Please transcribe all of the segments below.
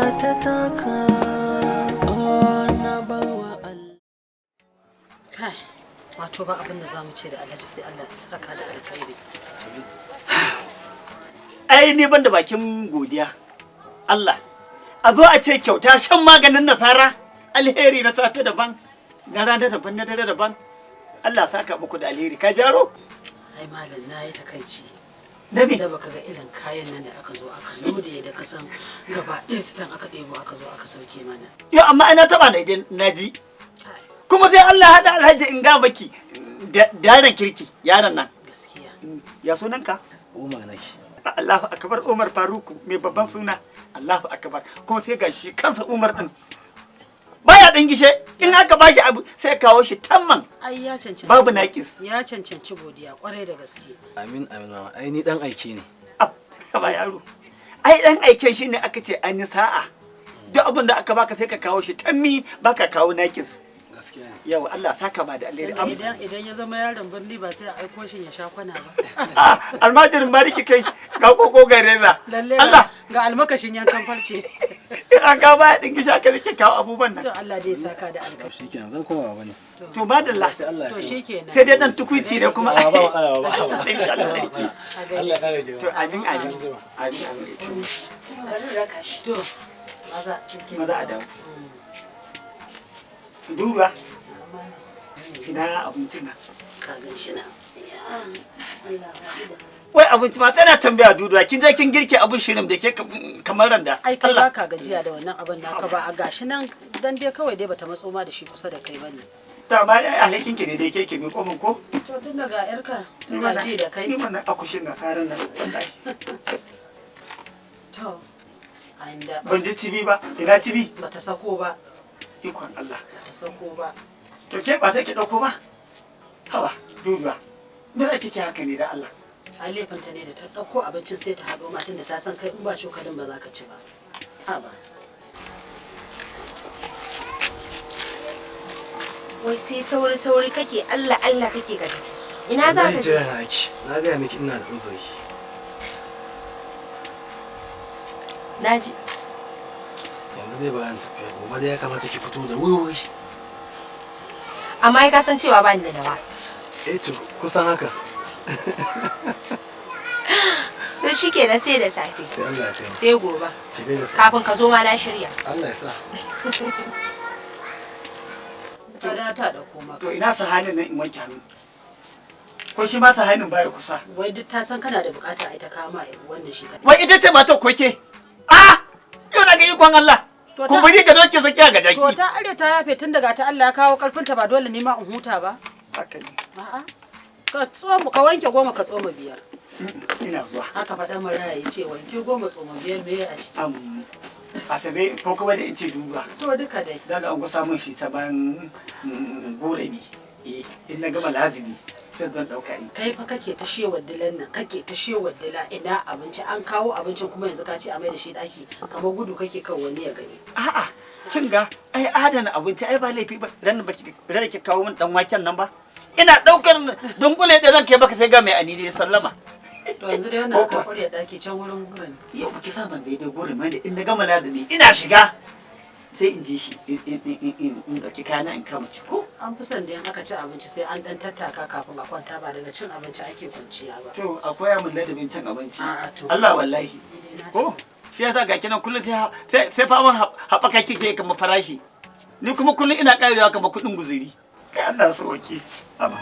Ta taka, na barwa Allah. Kai, wato ba abin da za mu ce da Alhaji sai Allah ya saka da alkhairi. Ai ni ban da bakin godiya. Allah, a zo a ce kyauta shan maganin nasara, alheri na safe daban, na rana daban, na dare daban. Allah saka muku da alheri. Ka jaro? Ai malam, na yi takaici. Na me? Da baka ga irin kayan nan da aka zo aka lode da kasan gaba ɗaya su aka ɗebo aka zo aka sauke mana. Yo, amma ana taba na idan naji. Kuma sai Allah haɗa Alhaji in ga maki da yaron kirki, yaron nan. Gaskiya. Ya sunanka? Umar nake. Allahu akbar, Umar Faruku mai babban suna. Allahu akbar. Kuma sai gashi kansa Umar din baya dan gishe, in aka bashi abu sai kawo shi tamman. Ai ya cancanci. Babu naƙis. Ya cancanci godiya kwarai da gaske. Amin amin mama. Ai ni dan aike ne. Ba yaro. Ai dan aiken shi ne aka ce an yi sa'a. Duk abin da aka baka sai ka kawo shi tammi, baka kawo naƙis. Gaskiya ne. Yau Allah saka ma da alheri. Idan ya zama yaron birni ba sai a aiko shi ya sha kwana ba. Almajirin maliki kai ga koko ga reza. Lalle. Allah. Ga almakashin yankan farce. In an ga baya din gisha ka rike kawo abubuwan nan. To Allah dai ya saka da alkhairi. Shikenan, zan koma baba ne. To madalla. Sai Allah ya To kai mu. shikenan. Sai dai dan tukuici ne kuma. Ba ba ba ba ba. Insha Allah. Allah ya kare girma. To amin amin. Amin amin. To maza sai kin Maza a dawo. Duba. Ina abincin nan? Ka gan shi nan. Ya Allah ya. Wai abinci ma tana tambaya duduwa, kin je kin girke abin shirin da ke kamar randa. Ai kai baka gajiya da wannan abin naka ba, a gashi nan dan dai kawai dai bata matso ma da shi kusa da kai bane. Dama ai alhakin ki ne dai ke ki miƙo min ko? To tun daga yarka tana ji da kai. Ni mana akushin nasarar nan wallahi. To a inda Ban ji cibi ba, ina cibi? Bata sako ba. Ikon Allah. Bata sako ba. To ke ba sai ki ɗauko ba? Haba, duduwa. Me za ki ce haka ne da Allah? Ai laifinta ne da ta ɗauko abincin sai ta haɗo ma, tunda ta san kai in ba cokalin ba za ka ci ba. Haba. Wai sai sauri sauri kake, Allah Allah kake ka tafi. Ina za Wallahi ka je? jira na ki. Na gaya miki ina da uzuri. Naji. Yanzu dai ba tafiya gobe dai ya kamata ki fito da wuri-wuri. Amma ai ka san cewa ba ni da nawa. Eh to kusan haka. To shikenan, sai da safe. Sai Allah ya kai mu. Sai gobe. Ki gaida sa. Kafin ka zo ma na shirya. Allah ya sa. Ta da ta ɗauko maka. To ina sahanin nan in wanke hannu? Ko shi ma sahanin baya kusa? Wai duk ta san kana da bukata ai ta kama wannan shi kaɗai. Wai ita ce matar ko ke? Ah! Yau na ga ikon Allah. To ta- Kumburi ga doki, zakiya ga jaki. To ta are ta yafe, tun daga ta Allah ya kawo karfinta, ba dole ne ma in huta ba. Haka ne. A'a. Ka tsoma ka wanke 10 ka tsoma 5. Ina zuwa. Haka faɗa mara ya ce wanke 10 tsoma 5, me a ciki? Asabe ko kuma da in ce duba. To duka dai. Daga an kusa mun shi ta bayan gore ne. Eh, in na gama lazimi sai zan dauka in. Kai fa kake ta shewar dilan nan, kake ta shewar dila, ina abinci, an kawo abincin kuma yanzu ka ce a mai da shi daki, kamar gudu kake kan wani ya gani. A'a, kin ga ai adana abinci ai ba laifi ba. Ran baki ran ki kawo min dan waken nan ba. Ina daukar dunkule da zan kai baka sai ga mai anini ya sallama. To yanzu dai wannan aka kwarya daki can wurin gurin. Yau baki sa ban daidai gurin mai da in na gama lazimi ina shiga sai in ji shi in dauki kayana in kama ci ko. An fi son da in aka ci abinci sai an dan tattaka kafin a kwanta, ba daga cin abinci ake kwanciya ba. To a koya min ladabin cin abinci. A'a, to. Allah wallahi. Ko shi yasa ga kinan kullum sai faman haɓaka kike kamar farashi. Ni kuma kullum ina ƙarewa kamar kuɗin guzuri. Kai Allah so wake. Haba.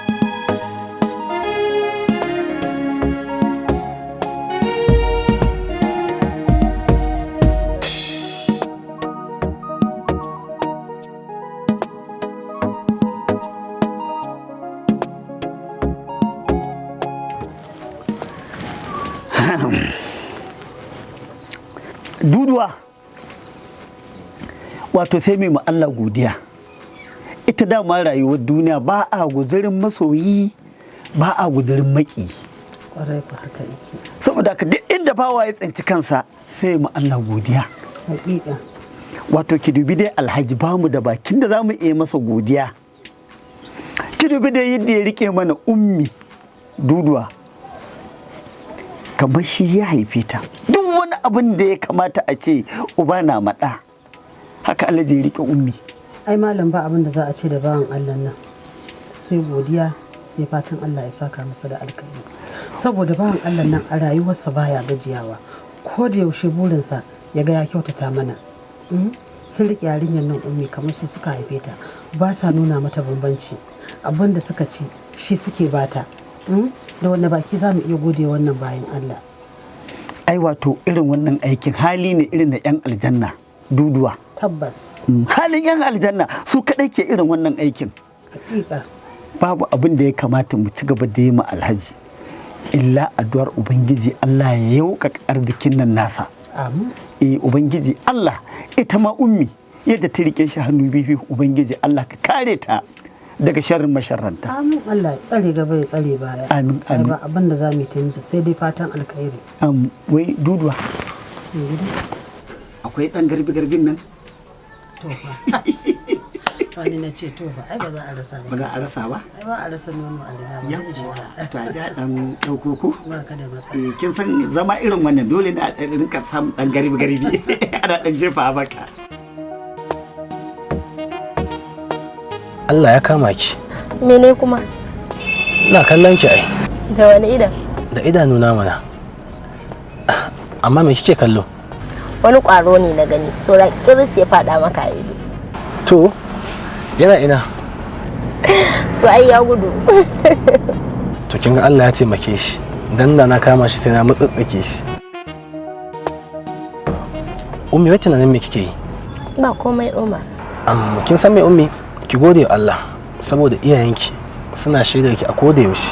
Duduwa, wato sai mai Allah godiya. Ita dama rayuwar duniya ba a guzurin masoyi, ba a guzurin maki. Kwarai ku, haka yake. Saboda haka duk inda bawa ya tsinci kansa sai mu Allah godiya. Hakika. Wato ki dubi dai Alhaji, bamu da bakin da za mu iya masa godiya. Ki dubi dai yadda ya rike mana Ummi, Duduwa. Kamar shi ya haife ta. Duk wani abin da ya kamata a ce uba na maɗa, haka Alhaji ya riƙe Ummi. Ai malam, ba abin da za a ce da bawan Allah nan sai godiya, sai fatan Allah ya saka masa da alkhairi, saboda bawan Allah nan a rayuwarsa baya gajiyawa. Ko da yaushe burinsa ya ga ya kyautata mana. Sun riƙe yarinyar nan Ummi kamar su suka haife ta. Ba sa nuna mata bambanci. Abin da suka ci shi suke bata. Da wanda baki za mu iya gode wannan bayan Allah? Ai wato irin wannan aikin hali ne irin na 'yan aljanna, Duduwa. Tabbas. Halin 'yan aljanna su kaɗai ke irin wannan aikin. Hakika. Babu abin da ya kamata mu ci gaba da yi ma Alhaji illa addu'ar Ubangiji Allah ya yauƙaƙa arzikin nan nasa. Amin. Eh, Ubangiji Allah, ita ma Ummi yadda ta rike shi hannu biyu, Ubangiji Allah ka kare ta daga sharrin masharranta. Amin. Allah ya tsare gaba ya tsare baya. Amin, Ai amin. ba abin da za mu yi ta musu sai dai fatan alkhairi. Wai Duduwa, akwai ɗan garbi garbin nan? To fa, wani na ce to fa, ai ba za a rasa ba. Ba za a rasa ba. Ai ba a rasa nono a riga ba. Ya Zai shiga. To, a ja ɗan ɗauko ko. Ba ka da matsala. Eh, kin san zama irin wannan dole ne a ɗan rinka samun ɗan garbi garbi ana ɗan jefa maka. Allah ya kama ki. Mene kuma? Ina kallon ki ai. Da wani idan? Da idanuna mana. Amma me kike kallo? Wani ƙwaro ne na gani, saura kiris ya faɗa maka a ido. To, yana ina? To ai ya gudu. To, kin ga Allah ya taimake shi. Dan da na kama shi sai na mutsatsake shi. Ummi, wai tunanin me kike yi? Ba komai, Umar. Amma kin san me, Ummi? Ki gode wa Allah saboda iyayenki suna shaidar ki a koda yaushe.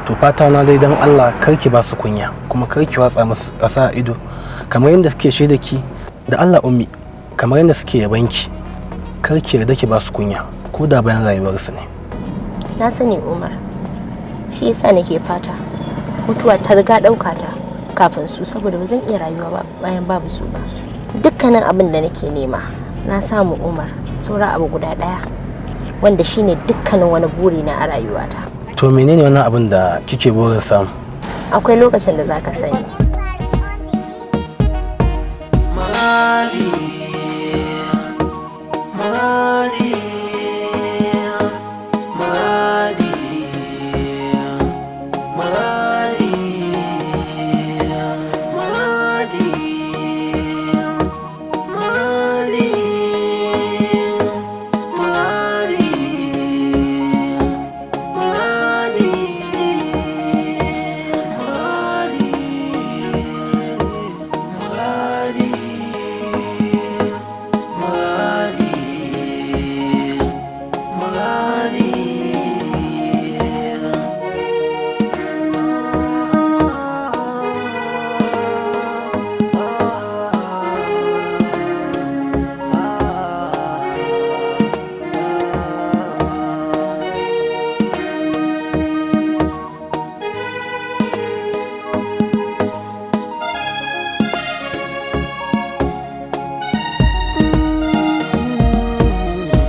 To, fata na dai, dan Allah kar ki ba su kunya, kuma kar ki watsa musu ƙasa a ido. Kamar yadda suke shaidar ki da Allah, Ummi, kamar yadda suke yaban ki, kar ki yarda ki ba su kunya ko da bayan rayuwarsu ne. Na sani, Umar. Shi yasa nake fata mutuwa ta riga ɗauka ta kafin su, saboda ba zan iya rayuwa ba bayan babu su ba. Dukkanin abin da nake nema na samu, Umar. Saura abu guda ɗaya wanda shine dukkanin wani buri na a rayuwata. To, menene wannan abin da kike burin samu? Akwai lokacin da zaka sani. Muradi, muradi, muradi, muradi, muradi, muradi, muradi, muradi, muradi, muradi, muradi, muradi.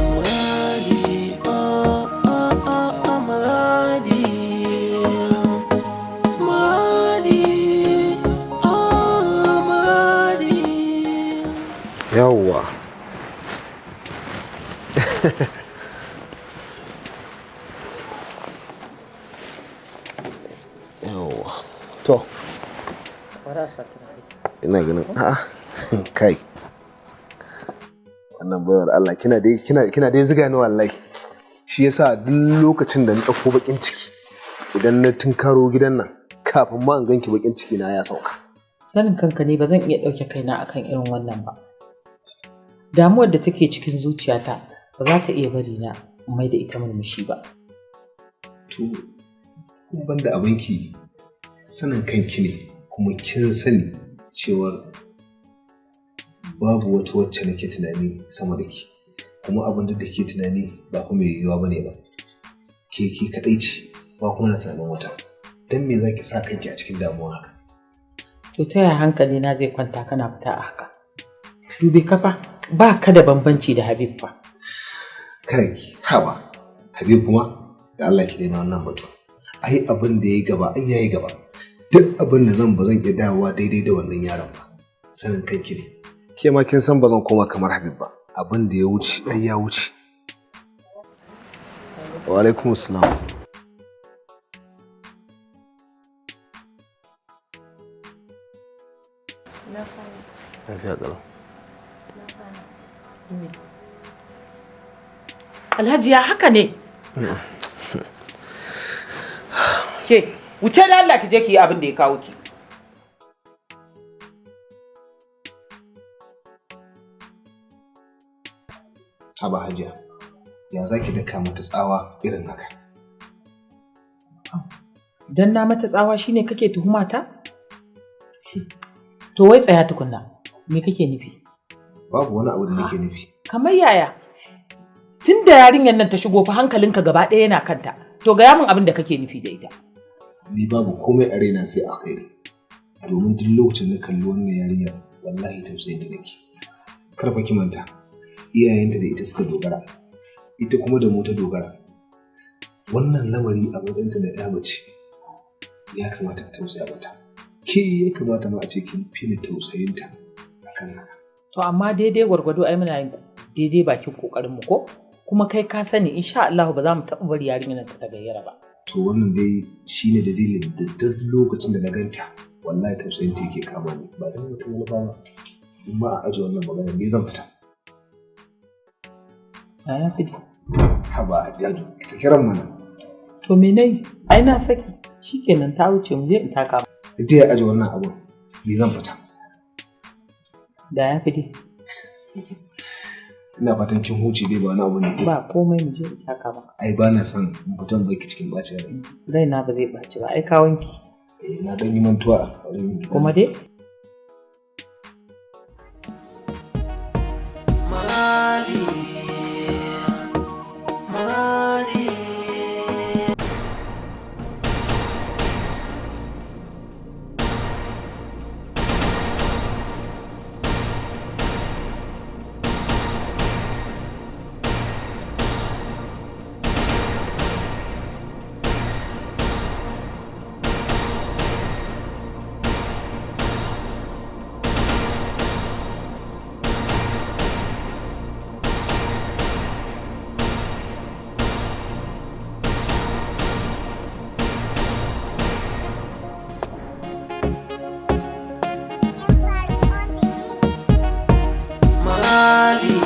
Muradi, oh, oh, oh, oh, muradi. Muradi, oh, muradi. Yawwa, yawwa. To, ina ganin a'a, kai, wannan bayar Allah, kina dai kina dai ziga ni wallahi. Shi yasa duk lokacin da na ɗauko bakin ciki, idan na tunkaro gidan nan, kafin ma in ganki bakin ciki na ya sauka. Sanin kanka ne ba zan iya ɗauke kaina akan irin wannan ba. Damuwar da take cikin zuciyata ba za ta iya bari na mai da ita murmushi ba. To, ban da abinki, sanin kanki ne kuma kin sani cewar babu wata wacce nake tunani sama da ke, kuma abin da ke tunani ba kuma mai yiwuwa bane ba. Ke kadai ce, ba kuma na tunanin wata. Dan me zaki sa kanki a cikin damuwa haka? To, ta yaya hankali na zai kwanta kana fita a haka? Dubi kafa, ba ka da bambanci da Habib fa. Kai, haba, Habib kuma? Da Allah ki daina wannan batu. Ai abin da ya gaba ai yayi gaba. Duk abin da zan ba zan iya dawowa daidai da wannan yaron ba. Sanin kanki ne. Ke ma kin san ba zan koma kamar Habib ba. Abin da ya wuce ai ya wuce. Wa alaikum assalam. Lafiya ƙalau. Alhaji ya haka ne? Ke, wuce da Allah ki je ki yi abin da ya kawo ki. Haba Hajiya, ya za ki daka mata tsawa irin haka? Dan na mata tsawa shine kake tuhuma ta? To wai tsaya tukunna, me kake nufi? Babu wani abu da nake nufi. Kamar yaya? Tun da yarinyar nan ta shigo fa hankalinka gaba ɗaya yana kanta. To gaya min abin da kake nufi da ita. Ni babu komai a raina sai alkhairi. Domin duk lokacin na kalli wannan yarinyar wallahi tausayin ta nake. Kar fa ki manta, iyayenta da ita suka dogara, ita kuma da mu ta dogara. Wannan lamari a matsayinta na ɗaya mace ya kamata ka tausaya mata. Ke ya kamata ma a ce kin fi ni tausayinta akan haka. To amma daidai gwargwado ai muna yin daidai bakin kokarin mu ko? Kuma kai ka sani insha Allah ba za mu taɓa bari yarinyar nan ta tagayyara ba. To wannan dai shine dalilin da duk lokacin da na ganta wallahi tausayin ta yake kama ni ba dan wata manufa ba. In ma a aje wannan magana ni zan fita. A ya fi dai. Haba Jaju, ki saki ran mana. To me nayi? Ai na saki. Shikenan ta wuce mu je in taka. Duk dai a aje wannan abun ni zan fita. Da ya fi dai. Ina fatan kin huce dai ba wani abu ne. Ba komai mu je in taka maka. Ai ba na son in fitan baki cikin bacin rai. Raina ba zai ɓaci ba ai ka wanki. Eh, na dan yi mantuwa. Bari in yi. Kuma dai Muradi, muradi. Muradi,